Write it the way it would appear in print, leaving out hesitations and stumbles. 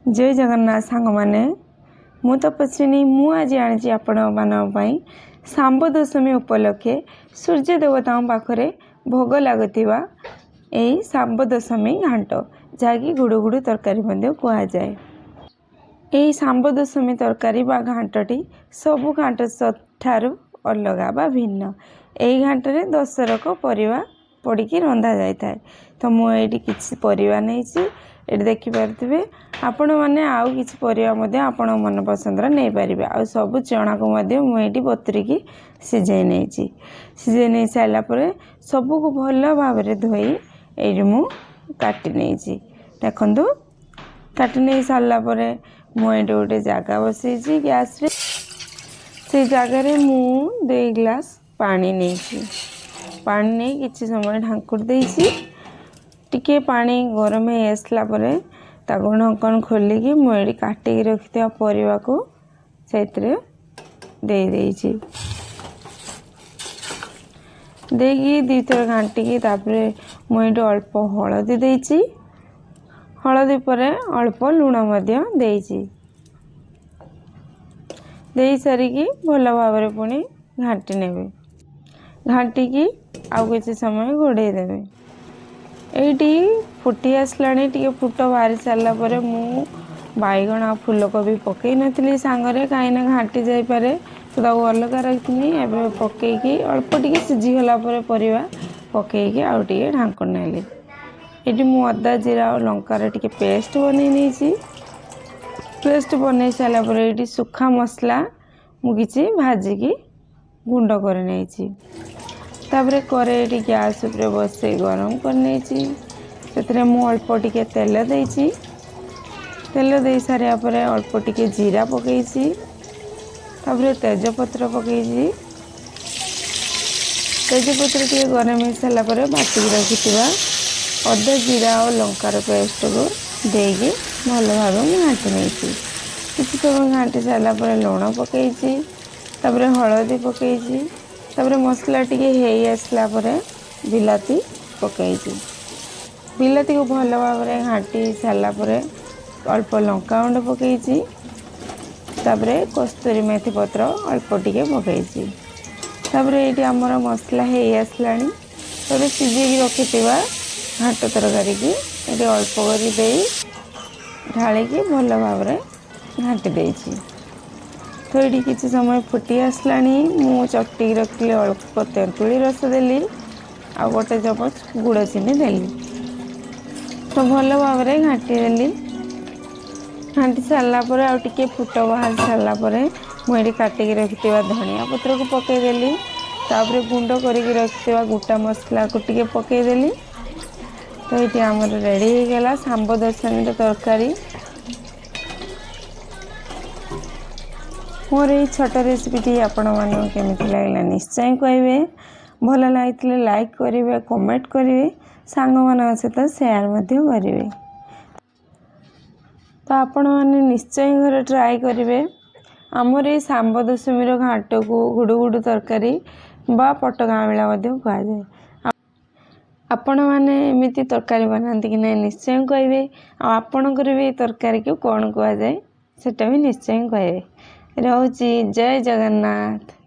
ଜୟ ଜଗନ୍ନାଥ ସାଙ୍ଗମାନେ, ମୁଁ ତପସ୍ୱିନୀ। ମୁଁ ଆଜି ଆଣିଛି ଆପଣମାନଙ୍କ ପାଇଁ ଶାମ୍ବ ଦଶମୀ ଉପଲକ୍ଷେ ସୂର୍ଯ୍ୟ ଦେବତାଙ୍କ ପାଖରେ ଭୋଗ ଲାଗୁଥିବା ଏହି ଶାମ୍ବ ଦଶମୀ ଘାଣ୍ଟ, ଯାହାକି ଗୁଡ଼ୁ ଗୁଡ଼ୁ ତରକାରୀ ମଧ୍ୟ କୁହାଯାଏ। ଏହି ଶାମ୍ବ ଦଶମୀ ତରକାରୀ ବା ଘାଣ୍ଟଟି ସବୁ ଘାଣ୍ଟ ଠାରୁ ଅଲଗା ବା ଭିନ୍ନ। ଏହି ଘାଣ୍ଟରେ 10 ରକ ପରିବା ପଡ଼ିକି ରନ୍ଧା ଯାଇଥାଏ। ତ ମୁଁ ଏଇଠି କିଛି ପରିବା ନେଇଛି, ଏଠି ଦେଖିପାରୁଥିବେ ଆପଣମାନେ। ଆଉ କିଛି ପରିବା ମଧ୍ୟ ଆପଣଙ୍କ ମନ ପସନ୍ଦର ନେଇପାରିବେ। ଆଉ ସବୁ ଚଣାକୁ ମଧ୍ୟ ମୁଁ ଏଇଠି ବତୁରିକି ସିଝେଇ ନେଇଛି। ସିଝେଇ ନେଇ ସାରିଲା ପରେ ସବୁକୁ ଭଲ ଭାବରେ ଧୋଇ ଏଇଠି ମୁଁ କାଟି ନେଇଛି। ଦେଖନ୍ତୁ, କାଟି ନେଇ ସାରିଲା ପରେ ମୁଁ ଏଇଠି ଗୋଟେ ଜାଗା ବସେଇଛି ଗ୍ୟାସ୍ରେ। ସେଇ ଜାଗାରେ ମୁଁ 2 ଗ୍ଲାସ୍ ପାଣି ନେଇଛି। ପାଣି ନେଇ କିଛି ସମୟ ଢାଙ୍କୁଡ଼ି ଦେଇଛି। ଟିକେ ପାଣି ଗରମ ହେଇ ଆସିଲା ପରେ ତାକୁ ଢଙ୍କଣ ଖୋଲିକି ମୁଁ ଏଇଠି କାଟିକି ରଖିଥିବା ପରିବାକୁ ସେଇଥିରେ ଦେଇଦେଇଛି। ଦେଇକି ଦୁଇଥର ଘାଣ୍ଟିକି ତାପରେ ମୁଁ ଏଇଠି ଅଳ୍ପ ହଳଦୀ ଦେଇଛି। ହଳଦୀ ପରେ ଅଳ୍ପ ଲୁଣ ମଧ୍ୟ ଦେଇଛି। ଦେଇ ସାରିକି ଭଲ ଭାବରେ ପୁଣି ଘାଣ୍ଟି ନେବେ। ଘାଣ୍ଟିକି ଆଉ କିଛି ସମୟ ଘୋଡ଼େଇ ଦେବେ। ଏଇଠି ଫୁଟି ଆସିଲାଣି। ଟିକେ ଫୁଟ ବାହାରି ସାରିଲା ପରେ ମୁଁ ବାଇଗଣ ଆଉ ଫୁଲକୋବି ପକାଇ ନଥିଲି ସାଙ୍ଗରେ, କାହିଁକିନା ଘାଣ୍ଟି ଯାଇପାରେ, ତ ତାକୁ ଅଲଗା ରଖିଥିଲି। ଏବେ ପକାଇକି ଅଳ୍ପ ଟିକେ ସିଝିଗଲା ପରେ ପରିବା ପକାଇକି ଆଉ ଟିକେ ଢାଙ୍କୁଣି ନେଲି। ଏଠି ମୁଁ ଅଦା, ଜିରା ଆଉ ଲଙ୍କାର ଟିକେ ପେଷ୍ଟ ବନେଇ ନେଇଛି। ପେଷ୍ଟ ବନେଇ ସାରିଲା ପରେ ଏଇଠି ଶୁଖା ମସଲା ମୁଁ କିଛି ଭାଜିକି ଗୁଣ୍ଡ କରି ନେଇଛି। ତାପରେ କରେଇଟି ଗ୍ୟାସ୍ ଉପରେ ବସେଇ ଗରମ କରିନେଇଛି। ସେଥିରେ ମୁଁ ଅଳ୍ପ ଟିକେ ତେଲ ଦେଇଛି। ତେଲ ଦେଇ ସାରିବା ପରେ ଅଳ୍ପ ଟିକେ ଜିରା ପକାଇଛି। ତାପରେ ତେଜପତ୍ର ପକାଇଛି। ତେଜପତ୍ର ଟିକେ ଗରମ ହେଇସାରିଲା ପରେ ବାଟିକି ରଖିଥିବା ଅଦା, ଜିରା ଆଉ ଲଙ୍କାର ପେଷ୍ଟକୁ ଦେଇକି ଭଲ ଭାବେ ମୁଁ ଘାଣ୍ଟି ନେଇଛି। କିଛି ସମୟ ଘାଣ୍ଟି ସାରିଲା ପରେ ଲୁଣ ପକାଇଛି, ତାପରେ ହଳଦୀ ପକାଇଛି। ତାପରେ ମସଲା ଟିକେ ହେଇ ଆସିଲା ପରେ ବିଲାତି ପକାଇଛି। ବିଲାତିକୁ ଭଲ ଭାବରେ ଘାଣ୍ଟି ସାରିଲା ପରେ ଅଳ୍ପ ଲଙ୍କା ଗୁଣ୍ଡ ପକାଇଛି। ତାପରେ କସ୍ତୁରୀ ମେଥି ପତ୍ର ଅଳ୍ପ ଟିକେ ପକାଇଛି। ତାପରେ ଏଇଠି ଆମର ମସଲା ହେଇ ଆସିଲାଣି। ତାପରେ ସିଝେଇକି ରଖିଥିବା ଘାଣ୍ଟ ତରକାରୀକି ଏଠି ଅଳ୍ପ କରି ଦେଇ ଢାଳିକି ଭଲ ଭାବରେ ଘାଣ୍ଟି ଦେଇଛି। ତ ଏଇଠି କିଛି ସମୟ ଫୁଟି ଆସିଲାଣି। ମୁଁ ଚକଟିକି ରଖିଥିଲି ଅଳ୍ପ ତେନ୍ତୁଳି ରସ ଦେଲି ଆଉ ଗୋଟେ ଚାମଚ ଗୁଡ଼ ଚିନି ଦେଲି। ତ ଭଲ ଭାବରେ ଘାଣ୍ଟି ଦେଲି। ଘାଣ୍ଟି ସାରିଲା ପରେ ଆଉ ଟିକେ ଫୁଟ ବାହାରି ସାରିଲା ପରେ ମୁଁ ଏଠି କାଟିକି ରଖିଥିବା ଧନିଆ ପତ୍ରକୁ ପକାଇଦେଲି। ତାପରେ ଗୁଣ୍ଡ କରିକି ରଖିଥିବା ଗୋଟା ମସଲାକୁ ଟିକେ ପକାଇଦେଲି। ତ ଏଇଠି ଆମର ରେଡ଼ି ହେଇଗଲା ଶାମ୍ବ ଦଶମୀର ତରକାରୀ। ମୋର ଏଇ ଛୋଟ ରେସିପିଟି ଆପଣମାନଙ୍କୁ କେମିତି ଲାଗିଲା ନିଶ୍ଚୟ କହିବେ। ଭଲ ଲାଗିଥିଲେ ଲାଇକ୍ କରିବେ, କମେଣ୍ଟ କରିବେ, ସାଙ୍ଗମାନଙ୍କ ସହିତ ସେୟାର ମଧ୍ୟ କରିବେ। ତ ଆପଣମାନେ ନିଶ୍ଚୟ ଘରେ ଟ୍ରାଏ କରିବେ। ଆମର ଏଇ ଶାମ୍ବ ଦଶମୀର ଘାଣ୍ଟକୁ ଗୁଡ଼ୁ ଗୁଡ଼ୁ ତରକାରୀ ବା ପଟକା ଆମ୍ବିଳା ମଧ୍ୟ କୁହାଯାଏ। ଆପଣମାନେ ଏମିତି ତରକାରୀ ବନାନ୍ତି କି ନାହିଁ ନିଶ୍ଚୟ କହିବେ। ଆଉ ଆପଣଙ୍କର ବି ଏଇ ତରକାରୀକୁ କ'ଣ କୁହାଯାଏ, ସେଟା ବି ନିଶ୍ଚୟ କହିବେ। ରହୁଛି, ଜୟ ଜଗନ୍ନାଥ।